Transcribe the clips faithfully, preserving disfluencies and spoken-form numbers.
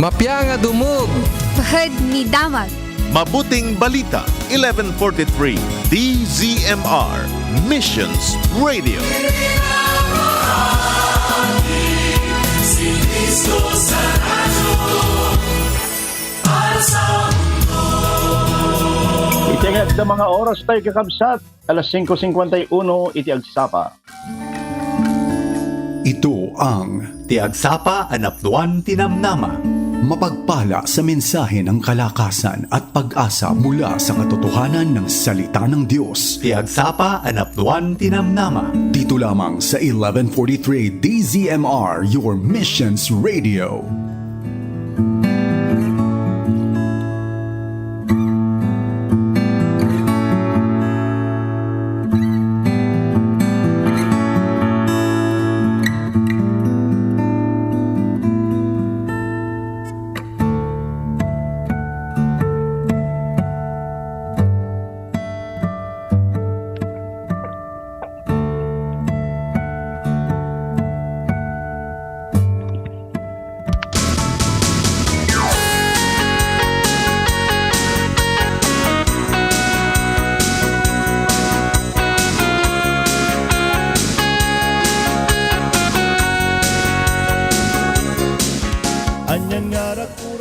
Mapia nga dumog. Pahad ni damag. Mabuting Balita, eleven forty-three, D Z M R, Missions Radio. Iti nga adda nga oras tayo, kakabsat, alas singko singkwenta y uno iti agsapa. Ito ang Ti Agsapa a Napnuan ti Namnama. Mapagpala sa mensahe ng kalakasan at pag-asa mula sa katotohanan ng Salita ng Diyos. Ti Agsapa a Napnuan ti Namnama. Dito lamang sa eleven forty-three D Z M R, your Missions Radio.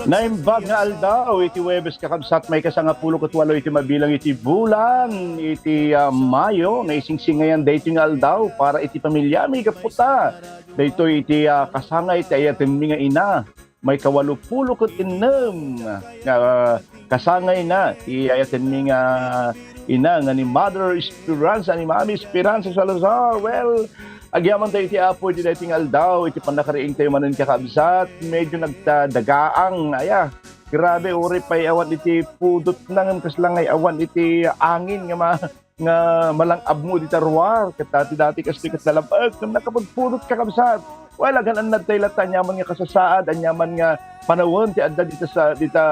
Naimbag nga aldaw iti Huwebes, kakabsat, maikasangapulo ket walo iti mabilang iti bulan iti, ah, Mayo. Naisingsingayan daytoy nga aldaw para iti pamiliami gapu ta daytoy iti, ah, kasangay ti ayatenmi nga ina. Maikawalupulo ket innem nga, ah, kasangayna ti ayatenmi nga ina nga ni Mother Esperanza, ni Mami Esperanza Salazar. Well, agyaman tayo iti Apo iti daytoy nga aldaw, iti pannakariing tayo manen, kakabsat, medyo nagtadagaang, aya. Grabe, uray pay awan iti pudot na ngem kasla ngay awan iti angin nga ma-, nga malang-abmo dita ruar. Ket dati-dati kastoy ket nalab-ek ngem nakapudpudot, kakabsat. Well, agan-annad tayo latta, aniaman nga kasasaad, aniaman nga panawen ti adda dita sa, dita,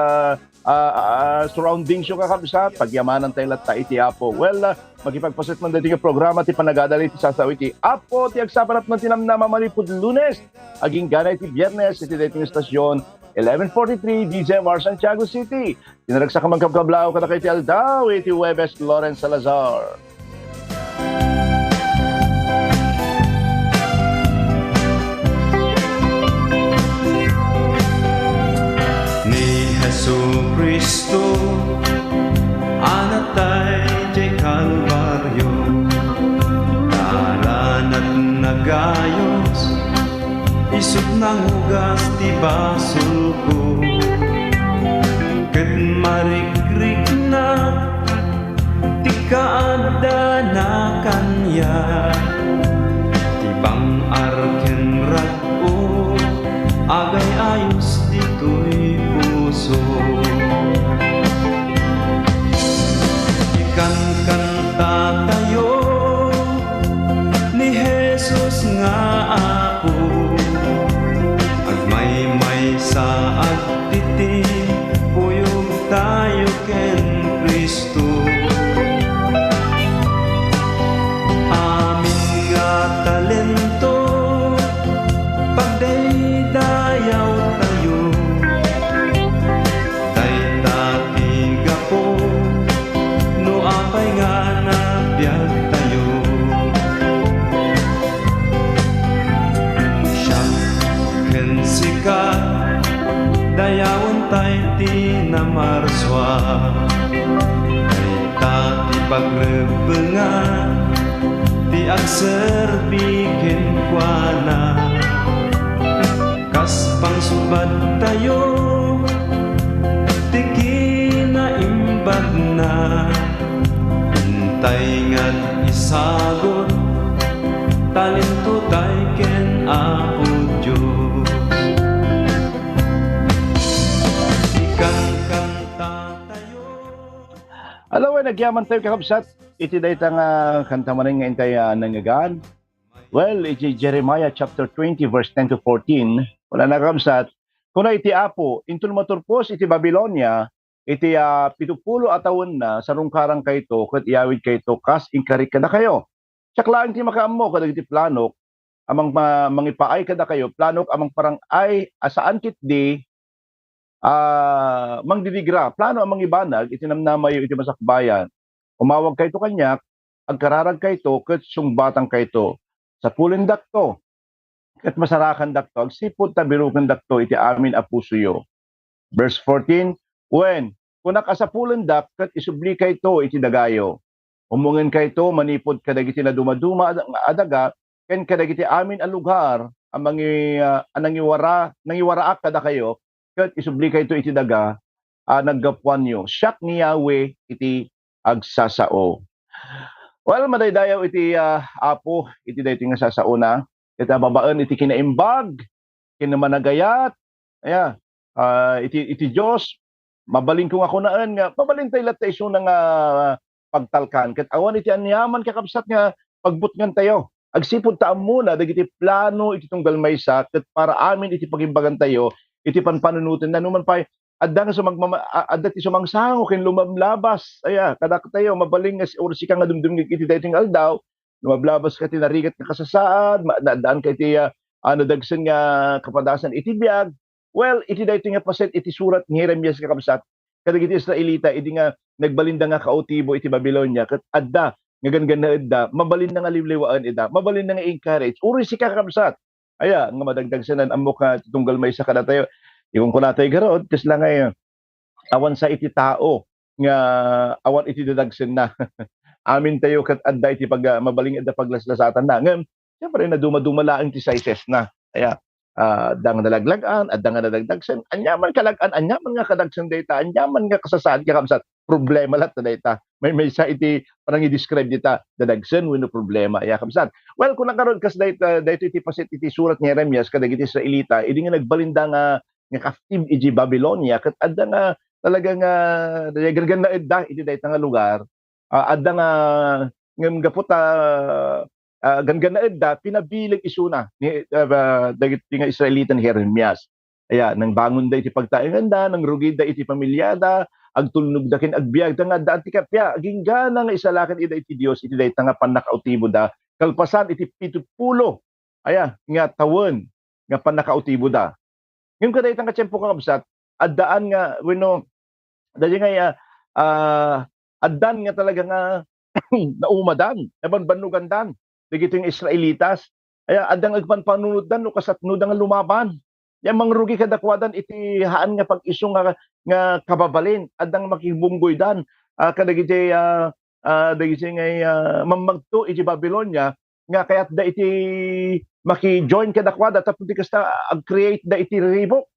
ah, ah, surroundings yo, kakabsat. Pagyamanan tayo latta iti Apo. Well, ah, makipagpaset man daytoy nga programa ti panagadal iti sasao iti Apo ti Agsapa a Napnuan ti Namnama manipud Lunes agingga iti Biernes iti daytoy nga istasyon, eleven forty-three D Z M R Santiago City. Ti naragsak a mangkabkablaaw kadakayo iti aldaw iti Huwebes, Lawrence Salazar. Ni Jesu-Cristo a natay diay Kalbario, naranatna gayos, isut' nangugas ti basolko, ket marikrikna ti kaaddana kaniak. Ti bang-ar ken rag-o, agay-ayos ditoy puso. Ikankantatayo ni Jesus nga Apo, agmaymaysa agtitim, puyogtayo ken Cristo. Amin nga talento, pagdaydayawtayo. Dayta ti gapu no apay nga nabiagtayo. Siak ken sika, dayawentayo ti namarsua. Dayta ti pagrebbengan ti agserbi kenkuana. Kas pangsubattayo ti kinaimbagna, intay nga isagut, talentotay ken Apo Dios. Ikankantatayo. Alawen, agyamantayo, kakabsat, iti dayta nga kanta manen nga intay, ah, nangngegan. Well, iti Jeremiah chapter twenty, verse ten to fourteen, kuna, kakabsat, kuna iti Apo, inton maturpos iti Babilonia, iti, ah, pitupulo a tawenna, sarungkarankayto ket iyawidkayto kas inkarik kadakayo. Siak laeng ti makaammo kadagiti planok a mang-, ma-, mangipaay kadakayo, planok a mangparang-ay a saan ketdi ah, mangdidigra, plano a mangibanag iti namnamayo iti masakbayan. Umawagkayto kaniak, agkararagkayto, ket sungbatangkayto. Sapulendakto, ket masarakandakto, agsipud ta birukendakto iti amin a pusoyo. Verse fourteen, "Wen, kunak a sapulendak ket isublikayto iti dagayo. Ummuengenkayto manipud kadagiti nadumaduma a, a daga ken kadagiti amin a lugar a mangi-, a nangiwara-, nangiwaraak kadakayo, ket isublikayto iti daga a naggapuanyo. Siak ni Yahweh iti agsasao." Well, madaydayaw iti, ah, Apo iti daytoy nga sasaona. Ket, ah, babaen iti kinaimbag, ken managayat, aya, ah, iti, iti Dios, mabalinko nga kunaen nga, mabalin tayo latta isuna nga pagtalkan. Ket awan iti aniaman, kakabsat, nga pagbutngan tayo. Agsipud ta ammona dagiti plano iti tunggal maysa, ket para amin iti pagimbagan tayo, iti panpanunotenna. Numan pay, adda nga sumagmama-, a-, adda ti sumangsango ken lumablabas. Aya, kadaktayo, mabalin nga si-, or sika nga dumdumngeg iti daytoy nga aldaw, lumablabas ka ti narigat nga kasasaad, ma-, naaddaan ka iti, ah, ah, nadagsen nga kapadasan iti biag. Well, iti daytoy nga paset iti surat ni Jeremias, kakabsat, kadagiti Israelita, idi nga nagbalinda nga kautibo iti Babilonia, ket adda nga gangannaedda, mabalinna nga liwliwaen ida, mabalinna nga encourage. Uray sika, kakabsat, aya, nga madagdagsenan, ammok nga ti tunggal maysa kadatayo, ikunkunatayo garud, kasla nga, eh, awan sa iti tao nga awan iti dadagsenna. Amintayo ket adda iti pag-, ah, mabalin nga adda paglaslasatanna. Ngem, siyempre, nadumaduma laeng ti sizesna. Aya, ah, adda nga nalaglag-an, adda nga nadagdagsen. Aniaman kalag-an, aniaman nga kadagsen dayta, aniaman nga kasasaad, kakabsat, problema latta dayta. Maymaysa iti panangi-describe dita, dadagsen wenno problema. Aya, kabsat. Well, kuna ngarud, kas dayta, daytoy ti paset iti surat ni Jeremias kadagiti Israelita, idi nga nagbalinda nga, nga captive iti Babilonia, ket adda nga talaga nga, ah, gangannaedda iti dayta nga lugar. Ah, adda nga, ngem gapu ta, ah, gangannaedda, pinabileg isuna ni, ah, dagiti nga Israelita ni Jeremias. Aya, nangbangonda iti pagtaenganda, nangrugida iti pamilyada, agtulnogda ken agbiagda nga addaan ti kappia. Aginggana nga isalakan ida iti Dios iti dayta nga pannakautiboda, kalpasan iti pitupulo, aya, nga tawen nga pannakautiboda. Ngem kadayta nga tiempo, kakabsat, addaan nga, wenno, dagiti nga, ah, ah, addan nga talaga nga naumadan, nabanbannogandan dagiti nga Israelitas. Aya, adda nga agpanpanunotdan no kasatnoda nga lumaban. Ya, mangrugi kadakuadan iti haan nga pag-isu nga, nga kababalin. Adda nga makibunggoydan, ah, kadagiti, ah, ah, dagiti nga, ah, mammagto iti Babilonia nga kayatda iti maki-join kadakuada tapno ti kasta ag-create da iti riribuk.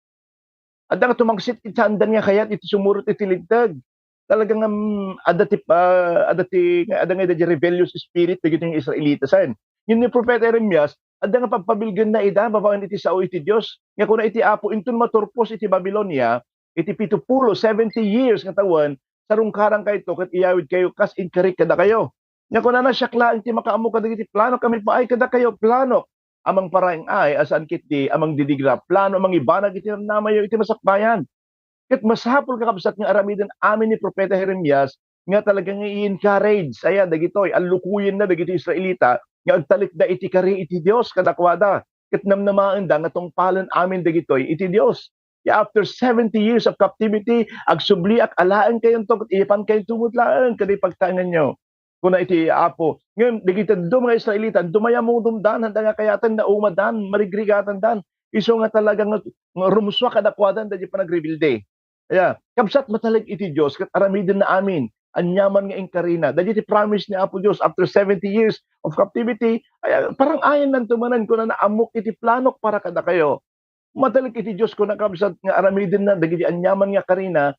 Adda nga tumangsit iti saanda nga kayat iti sumurot iti linteg. Talaga nga, mm, adda ti, ah, adda ti, nga, adda nga ida rebellious spirit dagiti nga Israelita, sen. Ngem ni Propeta Jeremias, adda nga pagpabilgenna ida babaen iti sao iti Dios. Nga kuna iti Apo, inton maturpos iti Babilonia, iti pitupulo, seventy years nga tawen, sarungkarankayto ket iyawidkayo kas inkarik kadakayo. Nga kunana, siak laeng ti makaammo kadagiti planok a maipaay kadakayo, planok a mangparaing-ay a saan ketdi a mangdidigra, plano a mangibanag iti namnamayo iti masakbayan. Ket masapul, kakabsat, nga aramiden amin ni Propeta Jeremias nga talaga nga i-encourage, aya, dagitoy, allukoyenna dagiti Israelita nga agtalekda iti kari iti Dios kadakuada, ket namnamaenda nga tungpalen amin dagitoy iti Dios. Ya, after seventy years of captivity, agsubliak alaen kayonto, ket iyapan kayonto met laeng, kadi pagtaenganyo. Kuna iti Apo. Ngem dagiti dadduma nga Israelita, dumayamudumdan, haanda nga kayaten, naumadan, marigrigatandan. Isu nga talaga nga, nga rumsua kadakuadan dagiti panagrebelde. Aya, kabsat, matalek iti Dios, ket aramidenna amin, aniaman nga inkarina. Dagiti promise ni Apo Dios, after seventy years of captivity, aya, parang-ayannanto manen, kunana, "Ammok iti planok para kadakayo." Matalek iti Dios, kuna, kabsat, nga aramidenna dagiti aniaman nga karina,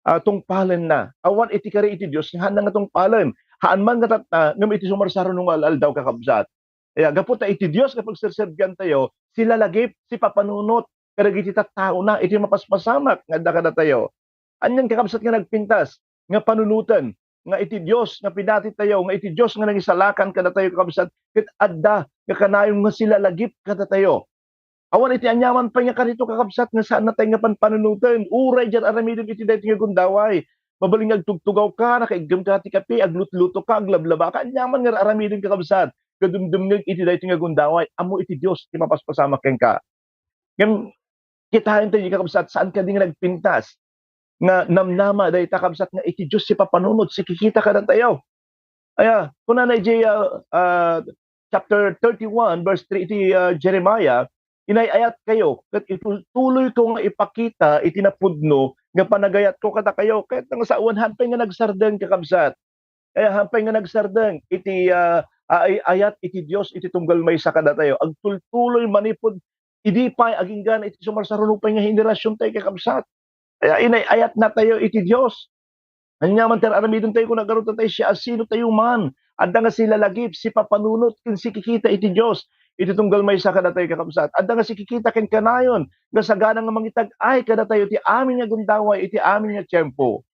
ah, tungpalenna. Awan iti kari iti Dios nga haanna nga tungpalen. Haan man nga tatna, ngem iti sumarsaruno nga al-aldaw, kakabsat. Aya, gapu ta iti Dios nga pagserserbiantayo, silalagip, sipapanunot kadagiti tattaona iti mapaspasamak nga adda kadatayo. Anian, kakabsat, nga nagpintas nga panunoten nga iti Dios nga pinatitayo, nga iti Dios nga nangisalakan kadatayo, kakabsat, ket adda nga kanayon nga silalagip kadatayo. Awan iti aniaman pay nga karito, kakabsat, nga saannatayo nga panpanunoten. Uray diay aramidem iti daytoy nga gundaway. Mabalin nga agtugtugawka, nakaiggem ka ti kape, aglutlutoka, aglablabaka, aniaman nga aramidem, kakabsat, nga dumdumngeg iti daytoy nga gundaway. Ammo iti Dios ti mapaspasamak kenka. Ngem, Kitaentayo, kakabsat, saan kadi nga nagpintas nga namnama dayta, kabsat, nga iti Dios ti papanunot, sikikita kadatayo. Aya, kunana idiay, ah, ah, chapter thirty-one, verse three iti, ah, Jeremiah, "Inay-ayatkayo, ket itultuloyko nga ipakita iti napudno nga panagayatko kadakayo." Ket nga sa awan pay nga nagsardeng, kakabsat. Kaya hapay nga nagsardeng iti, ah, ay-ayat iti Dios iti tunggal maysa kadatayo, agtultuloy manipud idi pay agingga iti sumarsaruno pay nga henerasiontayo, kakabsat. Kaya inay-ayatnatayo iti Dios. Ania man ti ar-aramidentayo, kuna garud tayo, siasinotayo man. Adda nga silalagip, sipapanunot, ken sikikita iti Dios iti tunggal maysa kadatayo, kakabsat. Adda nga sikikita ken kanayon nga sagana nga mangitag-ay kadatayo ti amin nga gundaway iti amin nga tiempo.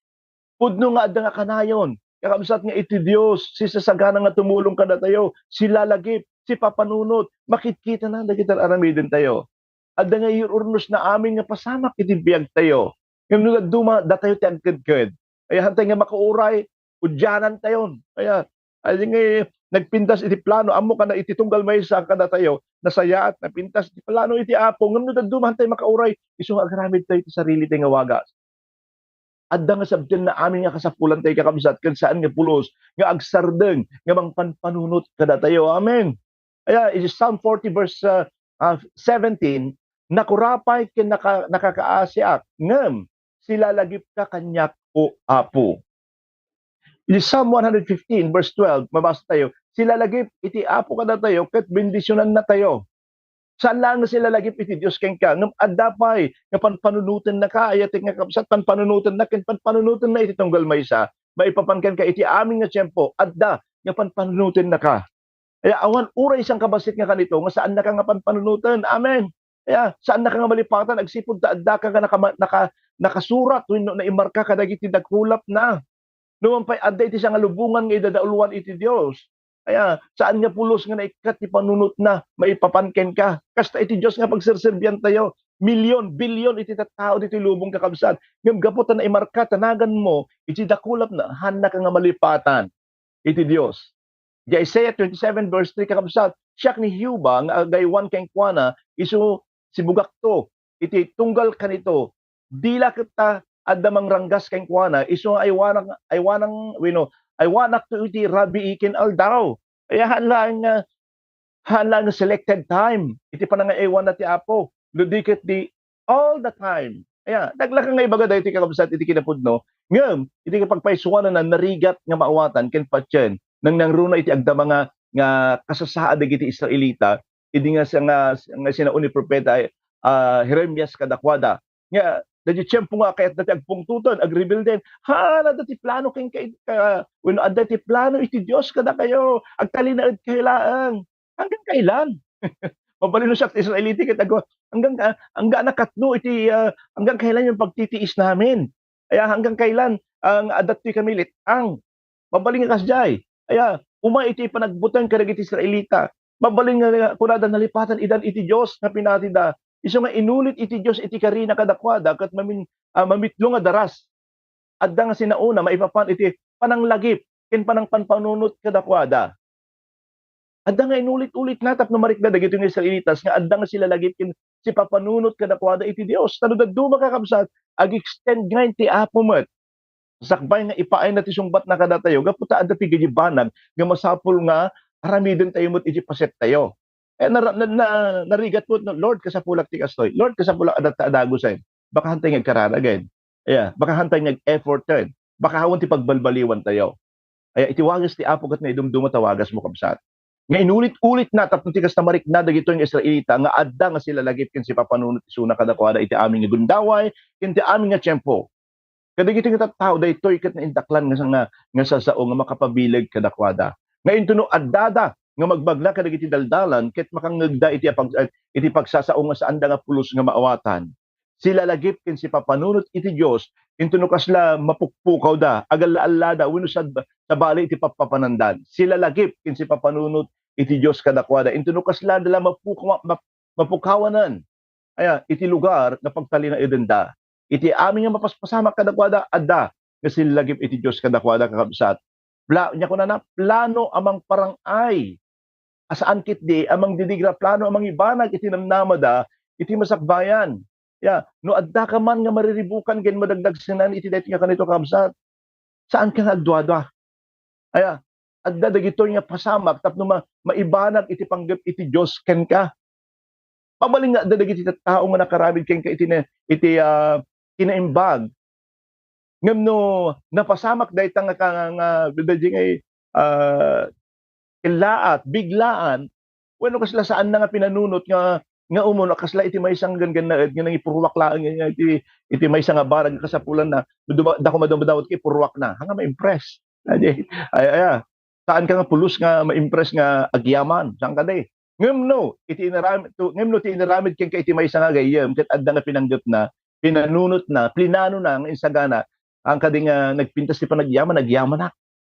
Pudno nga adda nga kanayon, kakabsat, nga iti Dios, sisasagana nga tumulong kadatayo, silalagip, sipapanunot, makitkitana dagiti ar-aramidentayo. Adda nga irurnosna amin nga pasamak iti biagtayo. Ngem no dadduma, datayo ti agkedked. Ay, hantay nga makauray, udianantayon. Kaya, ay, nga nagpintas iti plano, ammo kana iti tunggal maysa kadatayo, nasayaat, napintas iti plano iti Apo. Ngem no dadduma, hantay makauray, isu nga agaramidtayo iti sarili tayo nga wagas. Adda nga sabtenna amin nga kasapulan tayo, kakabsat, ken saan nga pulos nga agsardeng nga mangpanpanunot kadatayo. Amen. Aya, iti Psalm forty verse, ah, ah, seventeen, "Nakurapay ken naka-, nakakaasiak, ngem silalagipka kaniak, O Apo." Iti Psalm one hundred fifteen verse twelve, mabasa tayo, "Silalagip iti Apo kadatayo ket bendisionannatayo." Saan laeng nga silalagip iti Dios kenka, ngem adda pay nga panpanunotennaka, ayatek nga kabsat, panpanunotenna ken panpanunotenna iti tunggal maysa, maipapan kenka iti amin nga tiempo, adda nga panpanunotennaka. Kaya awan uray sangkabassit nga kanito nga saannaka nga panpanunoten. Amen. Kaya saannaka nga malipatan agsipud ta addaka nga nakama-, naka-, nakasurat wenno naimarka kadagiti dakulapna. No man pay adda iti sangalubongan nga idadauluan iti Dios, kaya saan nga pulos nga naikkat ti panunotna maipapan kenka. Kasta iti Dios nga pagserserbiantayo, milyon, bilyon iti tattao ditoy lubong, kakabsat. Ngem gapu ta naimarka ta naganmo iti dakulapna, haannaka nga malipatan iti Dios. Di Isaiah twenty-seven verse three, kakabsat, "Siak ni Jehovah nga agaywan kenkuana, isu sibugakto iti tunggal kanito. Dila ket ta adda mangranggas kenkuana, isu nga aywanang, aywanang, wenno, aywanakto iti rabii ken aldaw." Kaya haan laeng nga, haan laeng nga selected time iti panangaywanna ti Apo. No di ket di all the time. Aya, naglaka nga ibaga daytoy, kakabsat, iti kinapudno. Ngem, iti pagpaysuanana, narigat nga maawatan ken patien. Nangnangruna iti agdama nga, nga kasasaad dagiti Israelita, idi nga sa-, nga, nga sinaon ni propeta, ah, Jeremias kadakuada. Nga, daydi tiempo nga kayatda ti agpungtoten, agrebelden, haan, adda ti plano ken kay-, ka-, wenno adda ti plano iti Dios kadakayo, agtalinaedkayo laeng. Hanggang kailan? Mabalin no siak ti Israelita ket agwa, hanggang, ah, hanggang nakatno iti, ah, hanggang kailan yung pagtitiis namin? Kaya hanggang kailan ang adda ti kami let-ang? Mabalin nga kasdiay. Kaya umay iti panagbuteng kadagiti Israelita. Mabalin nga kunada nalipatan idan iti Dios nga pinatida. Isu nga inulit iti Dios iti karina kadakuada ket mamin-, ah, mamitlo nga daras. Adda nga sinaona maipapan iti pananglagip ken panangpanpanunot kadakuada. Adda nga inulit-ulitna tapno marikna dagitoy nga Israelitas nga adda nga silalagip ken sipapanunot kadakuada iti Dios. Ta no dadduma, kakabsat, ag-extend ngay ti Apo met. Sakbay nga ipaayna ti sungbatna kadatayo, gapu ta adda ti gidi banag nga masapul nga aramidentayo met iti pasettayo. Eh, nara-, na, na, narigat met, no, "Lord, kasapulak ti kastoy. Lord, kasapulak adda ta adagusen." Baka hantay nga agkararagen. Aya, baka hantay nga ag-efforten. Baka awan ti pagbalbaliwantayo. Aya, iti wagas ti Apo ket naidumduma ta wagasmo, kabsat. Nga inulit-ulitna tapno ti kasta marikna dagitoy nga Israelita nga adda nga silalagip ken sipapanunot isuna kadakuada iti amin nga gundaway ken ti amin nga tiempo. Kadagitoy nga tattao, daytoy ket naindaklan nga, nga, nga sasao nga makapabileg kadakuada. Nga intono addada nga magbagna kadagiti daldalan ket makangngegda iti apag-, iti pagsasao nga saanda nga pulos nga maawatan. Silalagip ken sipapanunot iti Dios, intono kasla mapukpukawda, agalla-allada, wenno sad-, sabali iti pappapananda. Silalagip ken sipapanunot iti Dios kadakuada, intono kasla dala mapukawa-, map-, mapukawanen. Aya, iti lugar nga pagtalinaedenda. Iti amin nga mapaspasamak kadakuada, adda nga silalagip iti Dios kadakuada, kakabsat. Pla-, nia kunana, plano a mangparang-ay. A saan ketdi a mangdidigra, plano a mangibanag iti namnamada iti masakbayan. Ya, no adda ka man nga mariribukan ken madagdagsenan iti daytoy nga kanito, kabsat, saanka nga agduadua. Aya, adda dagitoy nga pasamak tapno ma-, maibanag iti panggep iti Dios kenka. Mabalin nga adda dagiti tattao nga nakaramid kenka iti na-, iti, ah, kinaimbag. Ngem no napasamak dayta nga ka-, nga, nga, nga, ah, kellaat, biglaan, wenno kasla saanna nga pinanunot nga, nga umuna kasla iti maysa nga ganggannaed nga nangipurruak laeng nga iti, iti maysa nga barag nga kasapulanna, duma-, dako madumdawat ket ipurruakna. Haan nga ma-impress. Adi, ay, ay, ah, saanka nga pulos nga ma-impress nga agyaman. Saan kadi? Ngem no, iti inaramid, to, ngem no ti inaramid kenka iti maysa nga gayyem, ket adda nga pinanggepna, pinanunotna, plinanona nga insagana, saan kadi nga nagpintas ti panagyaman, agyamanak.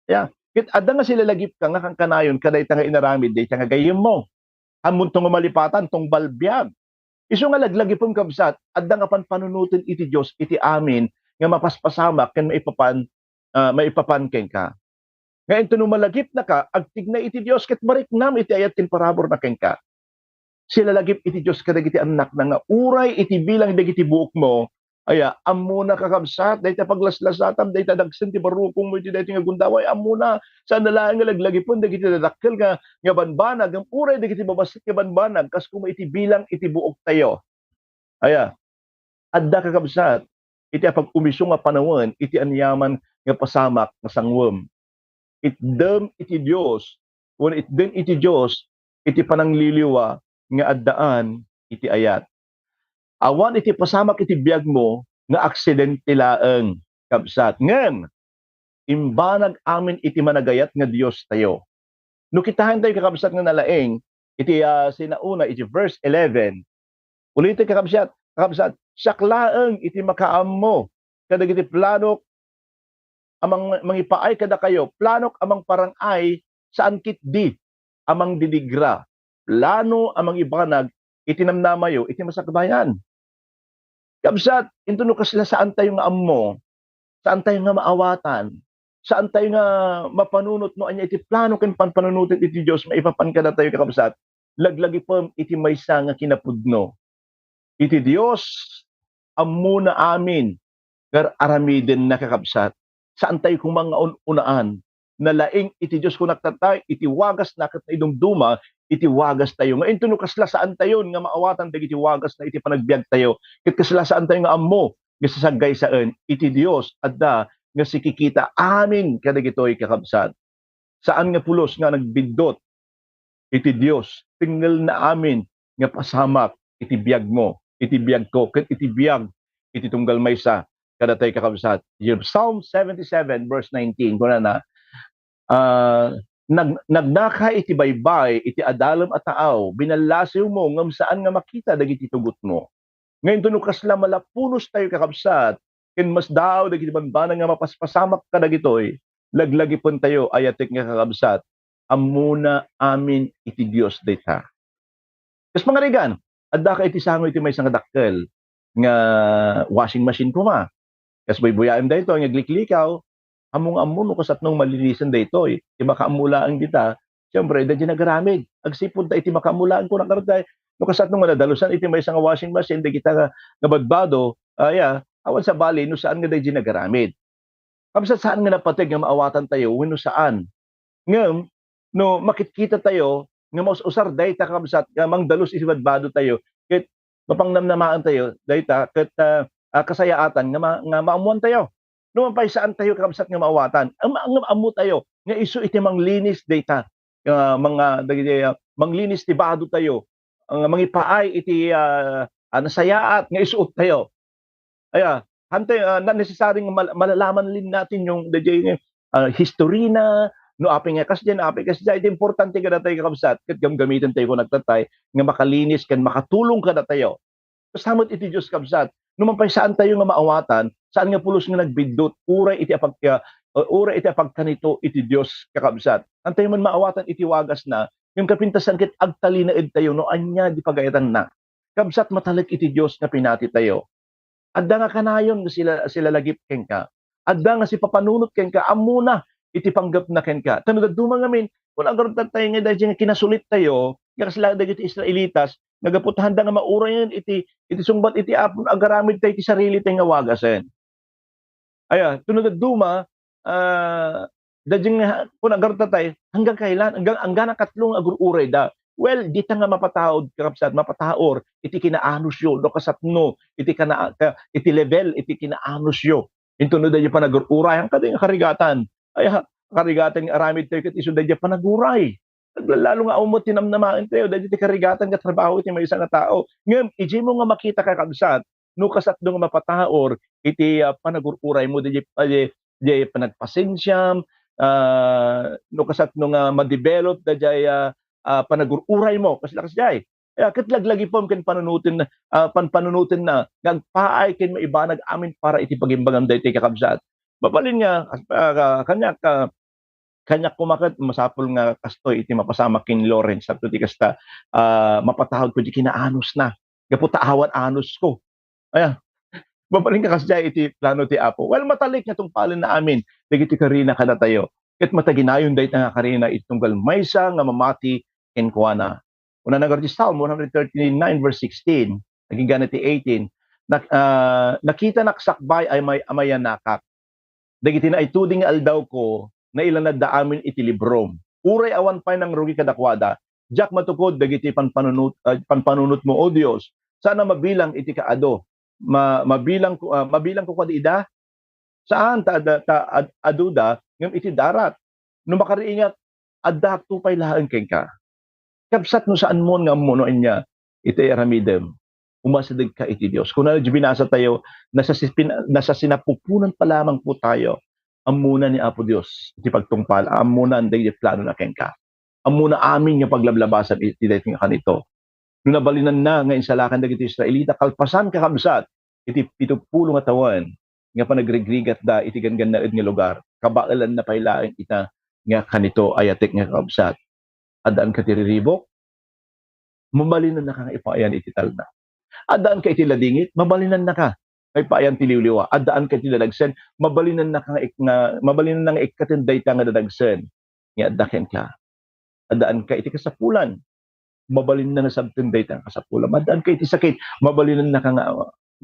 Ya, ket adda nga silalagipka nga kankanayon kadayta nga inaramid, dayta nga gayyemmo. Ammonto nga malipatan, tunggal biag. Isu nga laglagipem, kabsat, adda nga panpanunoten iti Dios iti amin nga mapaspasamak ken maipapan, ah, maipapan kenka. Nga inton no malagipnaka, agtignay iti Dios ket mariknam iti ayat ken paraburna kenka. Silalagip iti Dios kadagiti annakna nga uray iti bilang dagiti buokmo, aya, ammona, kakabsat, dayta paglaslasatam, dayta dagsen ti barukongmo iti daytoy nga gundaway, ammona, saan na laeng nga laglagipen dagiti dadakkel nga, nga banbanag, ngem uray dagiti babassit nga banbanag, kas koma iti bilang iti buoktayo. Aya, adda, kakabsat, iti apag-umiso nga panawen iti aniaman nga pasamak nga sangwem. Itdem iti Dios, wenno itdem iti Dios iti panangliliwa nga addaan iti ayat. Awan iti pasamak iti biagmo nga aksidente laeng, kabsat. Ngem, imbanag amin iti managayat nga Diostayo. No kitaentayo, kakabsat, nga nalaing iti, ah, sinauna, iti verse eleven, ulitek, kakabsat, kakabsat, siak laeng iti makaammo kadagiti planok a mang-, mangipaay kadakayo, planok a mangparang-ay, saan ketdi a mangdidigra, plano a mangibanag iti namnamayo iti masakbayan. Kabsat, inton no kasla saantayo nga ammo, saantayo nga maawatan, saantayo nga mapanunot no ania iti plano ken panpanunoten iti Dios maipapan kadatayo, kakabsat, laglagipem iti maysa nga kinapudno. Iti Dios, ammona amin nga ar-, aramidenna, kakabsat. Saantayo koma nga un-, unaan. Nalaing iti Dios, kunak tatay, iti wagasna ket naidumduma iti wagastayo. Nga inton no kasla saantayon nga maawatan dagiti wagasna iti panagbiagtayo, ket kasla saantayo nga ammo nga sasaggaysaen, iti Dios adda nga sikikita amin kadagitoy, kakabsat. Saan nga pulos nga nagbiddut iti Dios, tengngelna amin nga pasamak iti biagmo, iti biagko, ket iti biag iti tunggal maysa kadatayo, kakabsat. Psalm seventy-seven verse nineteen, kunana, ah, "Nag-, nagnaka iti baybay iti adalem a taaw, binallasiwmo ngem saan nga makita dagiti tugotmo." Nga inton no kasla malapunostayo, kakabsat, ken masdaaw dagiti banbanag nga mapaspasamak kadagitoy, laglagipentayo, ayatek nga kakabsat, ammona amin iti Dios dayta. Kas pangarigan, addaka iti sango iti maysa nga dakkel nga washing machine koma. Kas buybuyaem daytoy nga agliklikaw, ammo nga ammo no kasatno nga malinisen daytoy. Ti makaammo laeng dita, siempre, daydi nagaramid. Agsipud ta iti makaammo laeng, kunak ngarud, no kasatno nga nadalusan iti maysa nga washing machine dagita nga, nga badbado, aya, awan sabali no saan nga daydi nagaramid. Kabsat, saan nga napateg nga maawatantayo wenno saan. Ngem no makitkitatayo nga maus-usar dayta, kabsat, nga mangdalus iti badbadotayo, ket mapangnamnamaantayo dayta ket, ah, ah, kasayaatan nga ma-, nga maammoantayo. No mapaysaan tayo, kakabsat, nga maawatan, am-, am-, ammotayo nga isu iti manglinis dayta, ah, mga dagiti, ah, manglinis ti badotayo, ah, mangipaay iti, ah, ah, nasayaat nga isuottayo. Aya, hantay, ah, not necessary nga mal-, malalaman lin natin yung dagiti, ah, history na, no apay nga kasdiay, apay kasdiay, iti importante kadatayo, kakabsat, ket gamgamiten tayo kung nagtatay nga makalinis ken makatulong kadatayo. Basta met iti Dios, kabsat, no mapaysaan tayo nga maawatan, saan nga pulos nga nagbiddut, uray iti apag-, ah, uray iti apagkanito iti Dios, kakabsat. Antayo man maawatan iti wagasna, ngem kapintasan ket agtalinaed tayo no ania di pagayatanna. Kabsat, matalek iti Dios nga pinati tayo. Adda nga kanayon nga sila, silalagip kenka. Adda nga sipapanunot kenka, ammona iti panggepna kenka. Ta no dadduma ngamin, kun agarud tayo nga daydi nga kinasulit tayo, nga kasla dagiti Israelitas, nga gapu ta haanda nga maurayen iti, iti sungbat iti Apo, agaramid tayo iti sarili tayo nga wagasen. Aya, ito no dadduma, ah, daydiay nga, kun agarta tayo, hanggang kailan? Hanggang, hanggang ang katlo nga agur-uray da. Well, dita nga mapataod, kakabsat, mapataor, iti kinaanusyo, no kasatno, iti kana-, ka-, iti level, iti kinaanusyo. Ito no daydiay panagur-uray, ang kading karigatan. Aya, karigatan nga aramid tayo, ket isu daydiay panaguray. Naglalalo nga umot ti namnamaen tayo, daydiay ti karigatan nga trabaho iti maysa nga tao. Ngem, ijay mo nga makita, kakabsat, no kasatno nga mapataor iti, ah, panagur-uray mo, daydiay, ah, daydiay, daydiay panagpasensiam, ah, no kasatno nga ma-develop daydiay, ah, ah, panagur-uray mo, kasla kasdiay. Aya, ket laglagipem ken panunoten, ah, panpanunoten na nga agpaay ken maibanag amin para iti pagimbagam daytoy, kakabsat. Mabalin nga, ah, kaniak, ah, kaniak koma ket masapul nga kastoy iti mapasamak ken Lawrence, sapno ti kasta, ah, mapataod ko di kinaanusna. Gapu ta awan anusko. Aya, mabalin nga kasdiay iti plano ti Apo. Well, matalik nga tungpalen na amin dagiti karina kadatayo. Ket mataginayon dayta nga karina iti tunggal maysa nga mamati kenkuana. Kunana nga iti Psalm one hundred thirty-nine verse sixteen, agingga iti eighteen, nak-, ah, "Nakitanak sakbay a may-, a mayanakak. Dagiti naituding nga aldawko, nailanadda amin iti librom. Uray awan pay nangrugi kadakuada, diak matukod dagiti panpanunot-, ah, panpanunotmo, O Dios. Saan a mabilang iti kaadu. Ma-, mabilangko, ah, mabilangko kadi ida? Saan ta adda, ta ad-, aduda ngem iti darat. No makariingak, addakto pay laeng kenka." Kabsat, no saanmon nga ammo no ania iti aramidem, umasidegka iti Dios. Kunana iti binasa tayo, nasasipin-, nasasinapupunan pa lamang po tayo. Ammona ni Apo Dios iti pagtungpal, ammona dagiti planona kenka. Ammona amin nga paglablabasan iti daytoy nga kanito. No nabalinanna nga insalakan dagiti Israelita, kalpasan, kakabsat, iti pitupulo nga tawen nga panagrigrigatda iti ganggannaed nga lugar, kabaelanna pay laeng ita nga kanito, ayatek nga kakabsat. Addaanka ti riribuk, mabalinannaka nga ipaayan iti talna. Addaanka iti ladingit, mabalinannaka nga ipaayan ti liwliwa. Addaanka iti dadagsen, mabalinannaka nga ik-, nga, mabalinanna nga ikkaten dayta nga dadagsen nga adda kenka. Addaanka iti kasapulan, mabalinna nga sabten dayta nga kasapulan. Addaanka iti sakit, mabalinannaka nga,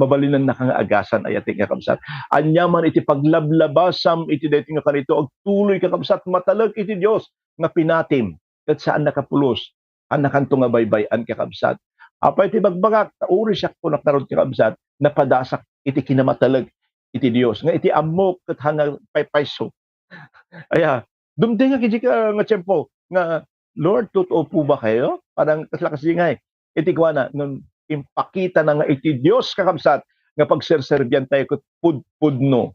mabalinannaka nga agasan, ayatek nga kabsat. Ania man iti paglablabasam iti daytoy nga kanito, agtuloy, kakabsat, matalek iti Dios nga pinatim, ket saannaka pulos, annakanto nga baybay-an, kakabsat. Apay ti bagbagak, ta uray siak kunak ngarud, kakabsat, napadasak iti kinamatalek iti Dios, nga iti ammok ket hanga paypayso. Aya, dumtengak iti ka-, nga tiempo nga, "Lord, totoo po ba kayo?" Parang kasla kasingay. Iti kuana, ngem impakita na nga iti Dios, kakabsat, nga pagserserbian tayo ket pudpudno.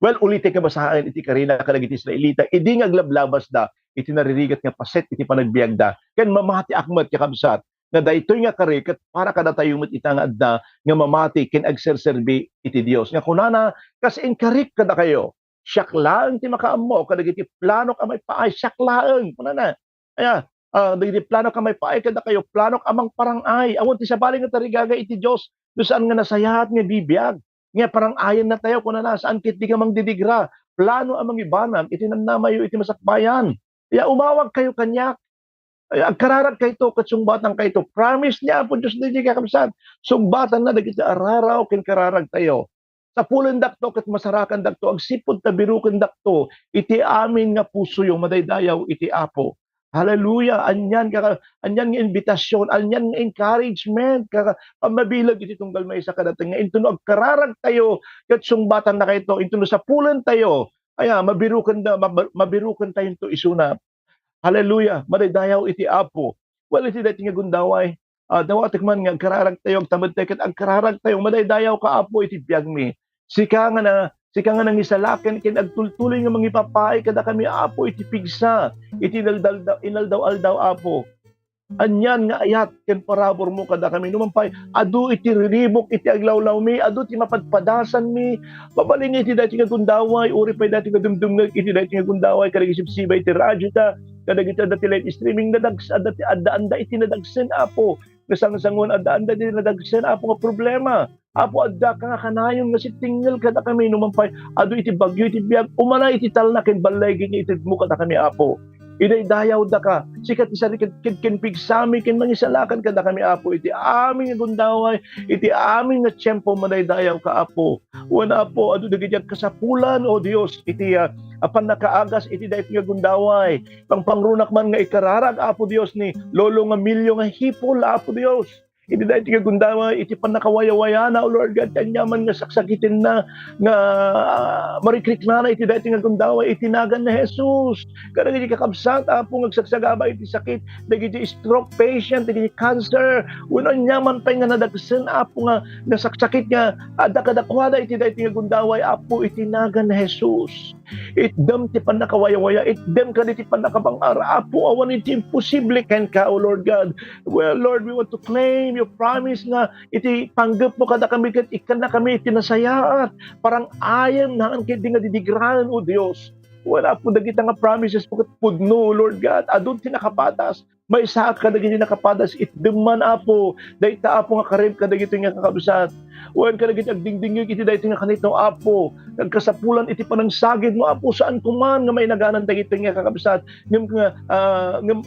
Well, ulitek nga basaen iti karina kadagiti Israelita, idi nga aglablabasda iti naririgat nga paset iti panagbiagda, ken mamatiak met, kakabsat, nga daytoy nga kari ket para kadatayo met ita nga adda nga mamati ken agserserbi iti Dios. Nga kunana, "Kas inkarik kadakayo, siak laeng ti makaammo kadagiti planok a maipaay, siak laeng," kunana. Aya, ah, dagiti planok a maipaay kadakayo, planok a mangparang-ay. Awan ti sabali nga tarigaga iti Dios no saan nga nasayaat nga bibiag. Nga parang-ayen natayo, kunana, saan ket di nga mangdidigra. Plano a mangibanag iti namnamayo iti masakbayan. Ya, umawag kayo kaniak. Ay, agkararag kayto ket sungbatan kayto. Promise ni Apo Dios daydi, kakabsat. Sungbatanna dagiti araraw ken kararag tayo. Sapulendakto ket masarakandakto, agsipud ta birukendakto iti amin nga pusoyo, madaydayaw iti Apo. Hallelujah! Anian nga, anian nga inbitasion, anian nga encouragement, ka, ka mabileg iti tunggal maysa kadatayo nga intono agkararag tayo ket sungbatanna kayto, intono sapulen tayo, aya, mabiruken da, mab-, mabiruken tayo into isuna. Hallelujah! Madaydayaw iti Apo. Well, iti daytoy nga gundaway, ah, dawatek man nga agkararag tayo, agtamedtayo ket agkararag tayo, madaydayaw ka, Apo, iti biagmi. Sika nga na, sika nga nangisalakan ken agtultuloy nga mangipapaay kadakami, Apo, iti pigsa, iti inaldalda-, inaldaw-aldaw, Apo. Anian nga ayat ken paraburmo kadakami, numan pay, adu iti riribuk iti aglawlawmi, adu ti mapadpadasanmi. Mabalin iti daytoy nga gundaway, uray pay daytoy nga dumdumngeg iti daytoy nga gundaway, kadagiti sibsibay iti radyo ta, kadagiti adda ti live streaming, nadags-, adda ti, addaanda iti nadagsen, Apo. Nasangsangon, addaanda iti nadagsen, Apo, nga problema. Apo, adda ka nga kanayon nga sittingngel kadakami, numan pay, adu iti bagyo iti biag, umana iti talna ken balleg nga itedmo kadakami, Apo. Idaydayawdaka. Sika ti sariked ken, ken pigsami ken mangisalakan kadakami, Apo, iti amin nga gundaway, iti amin nga tiempo, madaydayawka, Apo. Wen, Apo, adu dagiti agkasapulan, O Dios, iti, ah, a pannakaagas iti daytoy nga gundaway. Pangpangrunak man nga ikararag, Apo Dios, ni Lolo nga Emilio nga hipol, Apo Dios. Iti daytoy nga gundaway, iti pannakawayawayana, O Lord God, ti aniaman nga saksakitenna, nga, ah, marikriknana iti daytoy nga gundaway, iti nagan ni Jesus. Kadagiti kakabsat, Apo, nga agsagsagaba iti sakit, dagiti stroke patient, dagiti cancer, wenno aniaman pay nga nadagsen, Apo, nga, nga saksakit nga adda kadakuada iti daytoy nga gundaway, Apo, iti nagan ni Jesus. Itdem ti pannakawayawaya, itdem kadi ti pannakabang-ar. Apo, awan iti imposible kenka, O Lord God. Well, Lord, we want to claim your promise nga iti panggepmo kadakami ket ikkannakami iti nasayaat. Parang ayem, naan ket di nga didigraen, O Dios. Well, Apo, dagita nga promises mo ket pudno, O Lord God. Adun ti nakapadas. Maysaak kadagiti nakapadas, itdem man, Apo, dayta, Apo, nga karem kadagitoy nga kakabsat. Wen kadagiti agdingdingngeg iti daytoy nga kanito, Apo, nagkasapulan iti panangsagidmo, Apo, saan ko man nga mainaganan dagitoy nga kakabsat. Ngem nga, ah, ngem,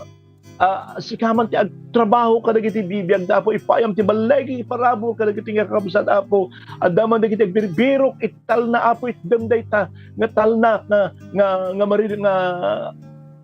ah, sika man ti agtrabaho kadagiti bibiagda, Apo, ipaayam ti balligi, iparabur kadagitoy nga kakabsat, Apo. Adda man dagiti agbirbirok iti talna, Apo, itdem dayta nga talna nga, nga, nga mari-, nga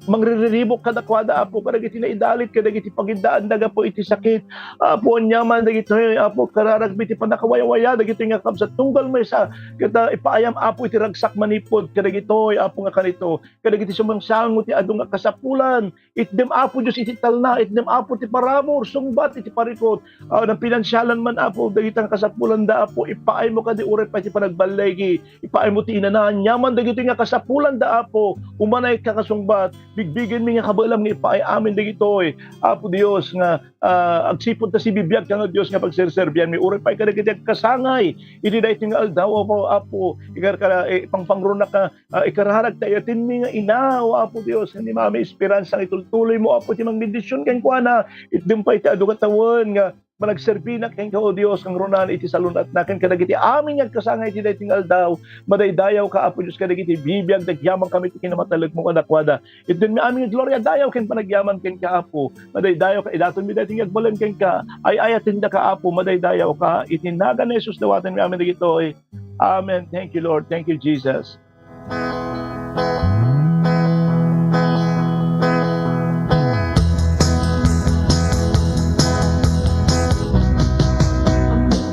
mangririribuk kadakuada, Apo, kadagiti naidalit, kadagiti pagiddaanda gapu iti sakit. Apo, aniaman dagitoy, Apo, kararagmi ti pannakawayawaya dagitoy nga kabsat tunggal maysa, ket, ah, ipaayam, Apo, iti ragsak manipud kadagitoy, Apo, nga kanito, kadagiti sumangsango ti adu nga kasapulan. Itdem, Apo Dios, iti talna, itdem, Apo, ti parabur, sungbat iti parikut. Ah, napinansialan man, Apo, dagita nga kasapulanda, Apo, ipaaymo kadi uray pay ti panagballigi. Ipaaymo ti inana, aniaman dagitoy nga kasapulanda, Apo. Umanayka kasungbat, bigbigenmi nga kabaelam nga ipaay amin dagitoy, Apo Dios, nga, ah, agsipud ta sibibiagka nga Dios nga pagserserbianmi. Uray pay kadagiti agkasangay iti daytoy nga aldaw, Apo, Apo. Ikarka-, eh, pangpangrunaka, ah, ikararag ta ayatenmi nga ina, O Apo Dios, nga ni Mami Esperanza nga itultuloymo, Apo, ti mangbendision kenkuana. Itdem pay ti adu nga tawen nga managserbina kenka, O Dios, kangrunaan iti salun-atna ken kadagiti amin nga agkasangay iti daytoy nga aldaw. Madaydayawka, Apo Dios, kadagiti bibiag, nagyamankami iti kinamatalekmo kadakuada. Itdenmi amin nga gloria, dayaw ken panagyaman kenka, Apo. Madaydayawka, idatonmi daytoy nga agbalin kenka. Ay-ayatendaka, Apo, madaydayawka. Iti nagan ni Jesus dawatenmi amin dagitoy. Amen. Thank you, Lord. Thank you, Jesus.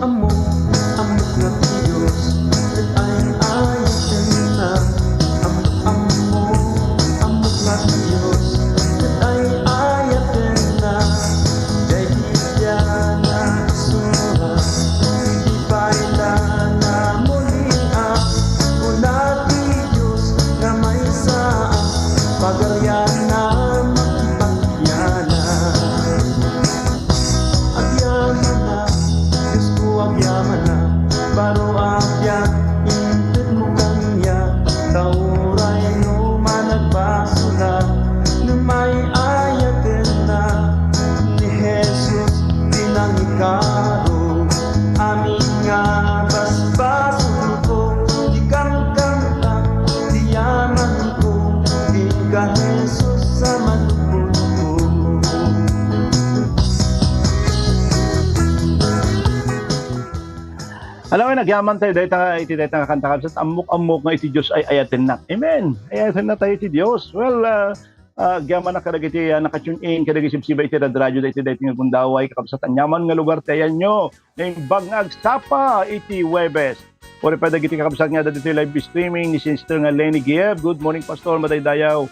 Ammo, ammo, ammo nga ti Dios, ket ay-ayatenna. Ammo, ammo, ammo nga ti Dios, ket ay-ayatenna. Daydi diay isurat iti payta na mulinak, kuna ti Dios nga maysa a pagarian a makipagyanan. Agyamanak, Diosko, agyamanak, baro a biag, intedmo kaniak, ta uray no managbasolak, ngem ay-ayatennak. Ni Jesus ti nangikaro, amin nga basbasolko, di kamkamtak ti yamanko, kenka, Jesus, a manupotko. Alam mo, nagyaman tayo dahil ta-, iti dahil nga kanta, kabsat, "Ammok-ammok nga iti Dios ay ayatennak." Amen. Ayatenna tayo iti Dios. Well, ah, ah, agyamanak kadagiti, ah, naka-tune in, kadagiti sibsiba iti radradyo, iti daytoy nga gundaway, kakabsat, aniaman nga lugar ti ayanyo. Naimbag nga agsapa iti Huwebes. Uray pay dagiti kakabsat nga adda ditoy live streaming ni Sister nga Lenny Gieb. Good morning, Pastor. Madaydayaw.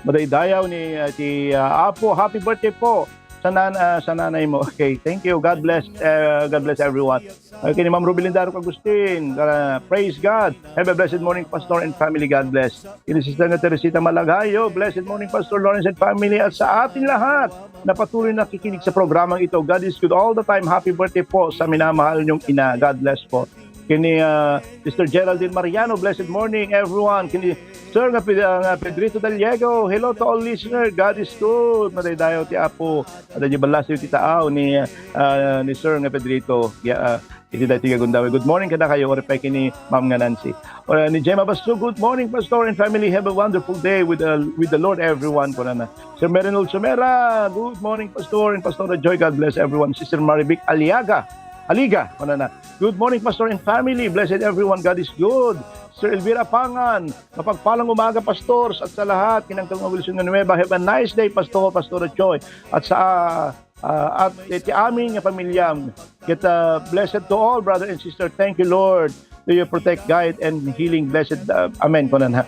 Madaydayaw ni, ah, ti, ah, Apo. Happy birthday po sa nan-, ah, sa nanay mo. Okay, thank you. God bless, uh, God bless everyone. Okay, ni Ma'am Ruby Lindaro Agustin, uh, praise God. Have a blessed morning, Pastor and family. God bless. Ini Sister nga Teresita Malagayo, blessed morning, Pastor Lawrence and family, at sa ating lahat na patuloy nakikinig sa programang ito. God is good all the time. Happy birthday po sa minamahal niyong ina. God bless po. Kini, ah, Sister Geraldine Mariano, blessed morning, everyone. Kini Sir nga Ped-, ah, nga Pedrito Daliego, hello to all listener. God is good. Madaydayaw ti Apo. Adda di ballasiw ti taaw ni, ah, ni Sir nga Pedrito. Ya, ah, iti daytoy nga gundaway. Good morning kadakayo, uray pay ken ni Ma'am nga Nancy. Ora ni Gemma Basto, "Good morning, Pastor and family. Have a wonderful day with the, with the Lord, everyone," kunana. Sir Merinol Sumera, "Good morning, Pastor and Pastora Joy. God bless everyone." Sister Marivic Aliaga, Aliga, kunana. "Good morning, Pastor and family. Blessed everyone. God is good." Sir Elvira Pangan, "Mapagpalang umaga, Pastor, at sa lahat. Ken Uncle nga Wilson nga Nueva. Have a nice day, Pastor, Pastora Joy. At sa, ah, ah, at iti amin nga pamilya. Ket, ah, blessed to all, brother and sister. Thank you, Lord. Do you protect, guide, and healing. Blessed, ah, amen," kunan, ha.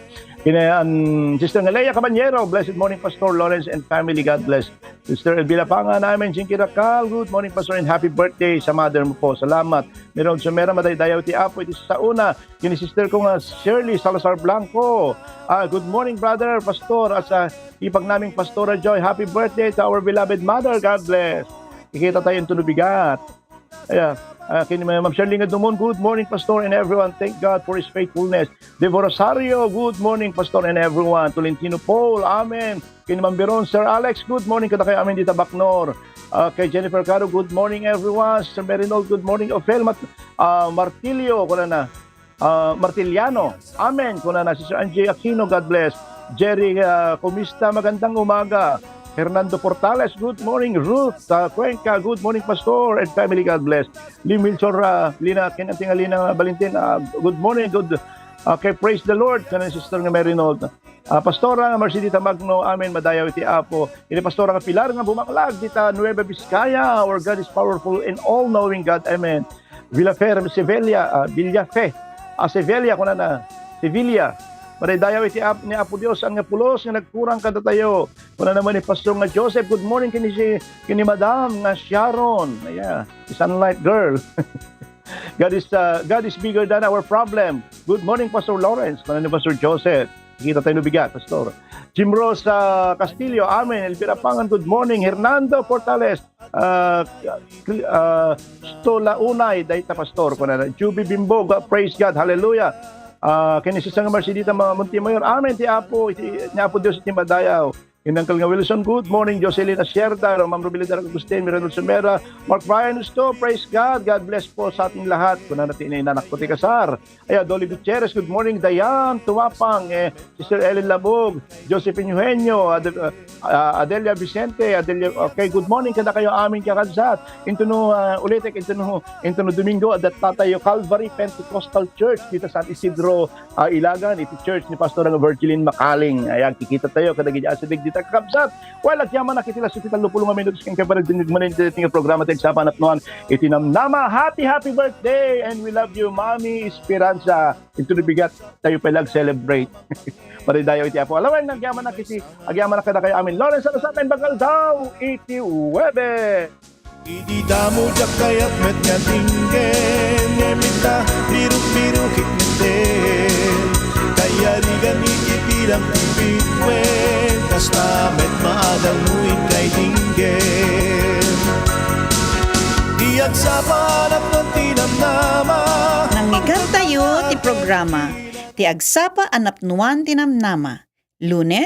Kina, um, Sister Ngalea Caballero, "Blessed morning, Pastor Lawrence and family. God bless." Sister Elvira Pangan, "Amen, Jinky Rakal. Good morning, Pastor, and happy birthday sa mother mo po. Salamat." Meron sumera, "Madaydayaw ti Apo iti sauna." Kini sister ko nga Shirley Salazar Blanco. Ah, "Good morning, brother, pastor, at sa ipag naming Pastora Joy. Happy birthday to our beloved mother. God bless." Ikita tayo yung tunubigat. Aya, ah, kini Ma'am Shirley nga Dumon, "Good morning, Pastor, and everyone. Thank God for His faithfulness." Devo Rosario, "Good morning, Pastor, and everyone." Tolentino Paul, "Amen." Kini Ma'am Biron, "Sir Alex, good morning kadakayo amin dita Bacnor." Ah, kay Jennifer Caro, "Good morning, everyone." Sister Merinol, "Good morning." Ophel Mat-, ah, Martillo, kunana, ah, Martiliano, "Amen," kunana. Sister Angie Aquino, "God bless." Jerry, ah, Comista, "Magandang umaga." Hernando Portales, "Good morning." Ruth, ah, Cuenca, "Good morning, Pastor and family. God bless." Lim Wilson, ah, Lina, kinanting Lina Valentin, ah, "Good morning, good, ah, kay praise the Lord," kunana Sister nga Merinol. Ah, Pastora nga Mercedita Magno, "Amen, madayaw iti Apo." Ini Pastora nga Pilar nga bumanglag dita Nueva Vizcaya, "Our God is powerful and all-knowing God." Amen. Villafer, Sevilla, ah, Villafe, ah, Sevilla, kunana, Sevilla. "Madaydayaw iti Ap-, ni Apo Dios, saan nga pulos nga nagkurang kadatayo." Kunana man ni Pastor nga Joseph, "Good morning," kini si, kini Madam nga Sharon. Ayan, sunlight girl. "God is, uh, God is bigger than our problem." "Good morning, Pastor Lawrence," kunana ni Pastor Joseph. Kita tayo no bigat, Pastor. Jim Rose, uh, Castillo, "Amen." Elvira Pangan, "Good morning." Hernando Portales, uh, Cl-, uh, "Stola unay, dayta, Pastor," kunana. Juby Bimbo, "God, praise God, hallelujah." Uh, kini Sister nga Mercedita Ma-, Montemayor, "Amen, ti Apo, iti, ni Apo Dios iti madayaw." Inangkal nga Wilson, "Good morning." Jocelyn Asierda, Ma'am Rubilin Agustin, Miranda Sumera, Mark Brian Usto, "Praise God, God bless po sa ating lahat." Kunana ti inanak ko ti kasar. Aya, Dolly Gutierrez, "Good morning, Dayan Tumapang," eh, Sister Ellen Labog, Josephine Eugenio, Ad-, uh, uh, Adelia Vicente, Adelia, okay, "Good morning kadakayo amin, kakabsat." Intono, uh, ulitek, intono, intono Domingo, adda tayo Calvary Pentecostal Church dita San Isidro, ah, Ilagan, iti church ni Pastor nga Virgilin Makaling. Ay, agkikita tayo kadagiti asideg dita, kakabsat. Well, agyamanak iti last iti tallo pulo nga minutos ken kaparagdingeg manen iti nga programa ti Agsapa a Napnuan iti Namnama. Happy, happy birthday, and we love you, Mami Esperanza. Into the bigat tayo pala ag-celebrate. Maridayo iti Apo. Alawen, agyamanak iti, agyamanak kadakayo amin. Lawrence Salazar, Bakal daw iti Webe. Idi damo diak kayat met nga dinggen, ngem inta biruk-birukek metten. Kayarigan iti bilang ti bituen, kasta met maadal no inkay dinggen. Ti agsapa a napnuan ti namnama. Nangngegtayo ti programa, Ti Agsapa a Napnuan ti Namnama, Lunes,